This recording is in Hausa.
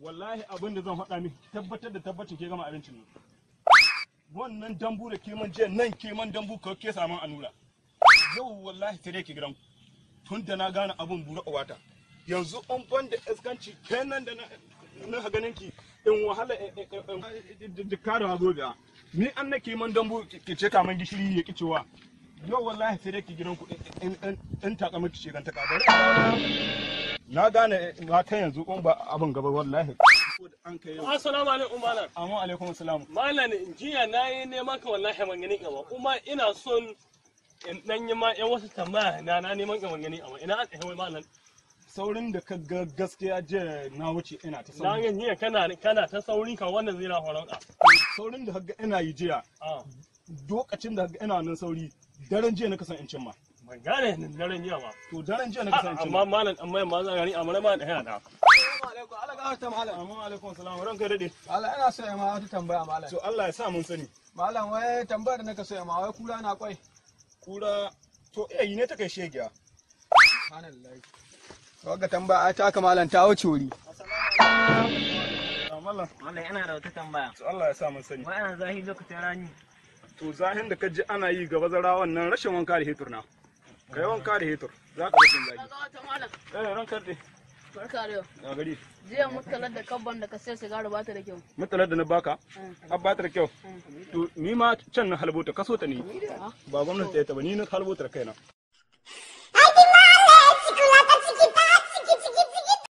Wallahi abin da zan faɗa miki, tabbatar da tabbacin ke gama abincin nan. Wannan dambu da keman jiya nan, keman dambu ka ke saman anura. Yau wallahi sai dai ki gidan, tun da na gane abin bura uwata. Yanzu an ban da iskanci kenan da na ganin ki in wahala jikka da hazo biya. Ni an na keman dambu ki ce kaman gishiri ya ki cewa. Yau wallahi sai dai ki gidan ku in taka miki shegan ta bari. Na gane mata yanzu in ba abin gaba wallahi. An kai yau. Assalamu alaikum, malam. Amma alaikum salam. Malam, jiya na yi neman ka, wallahi ban gani ka ba. Kuma ina son in dan yi ma yan wasu tambaya na neman ka, ban gani amma ina an tsaye, malam. Saurin da ka ga gaskiya jiya na wuce ina ta Na sauri. ga jiya kana ta sauri ka wannan zai na horon ka. Saurin da ka ga ina yi jiya, Ah, lokacin da ka ga ina nan sauri, daren jiya na kasan in cimma. Ban gane ni daren jiya ba. To daren jiya na kasan in Amma cimma. malam, amma ma za gani amma ma da yana. Assalamu alaikum, Allah gafarta malam. Amma alaikum salam, ranka dade. Allah ina so ya ma wata tambaya, malam. To Allah ya sa mun sani. Malam, wai tambayar da naka so ya ma, wai kura na kwai? Kura to iya yi ne ta kai shegiya. Subhanallah. Wagga tambaya ai taka, malam, ta wuce wuri. Mallam. Mallam, ina da wata tambaya. To Allah ya sa mun sani. Wai ana zahi lokacin rani? To zahin da ka ji ana yi gaba zara, wannan rashin wanka da hetur na. Kai wanka da hetur za ka rage zafi. Kaga wata, malam. Eh, ranka dade. Barka da yau. Na gari. Jiya mutalar da kabban da ka sai sigari ba ta da kyau. Mutalar da na baka an ba ta da kyau? To ni ma can na halbota kaso ta ne, ba gwamnati ta yi ta ba, ni na halbota da kaina.